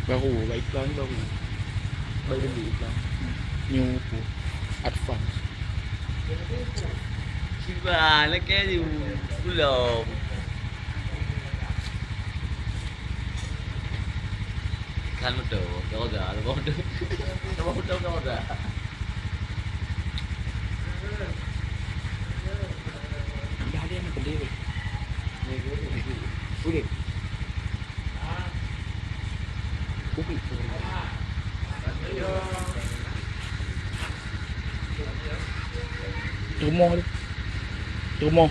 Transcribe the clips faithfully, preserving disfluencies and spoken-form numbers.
Baru, bak iklan baru. Baru beli iklan. New apa? Advance. Cuba, nak kaya ni, belum. Kan betul, kau dah, kau dah. Kau dah, kau dah. Dah dia nak pedih. Boleh. Kopi. Rumoh tu. Rumoh.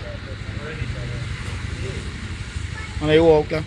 Mana iwa ka?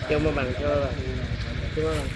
Cuba bang, cuba bang. Cuba bang.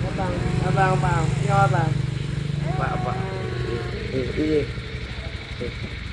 Abang, abang, abang, abang. Nyoe abang. Abang, abang. Eh, eh, eh.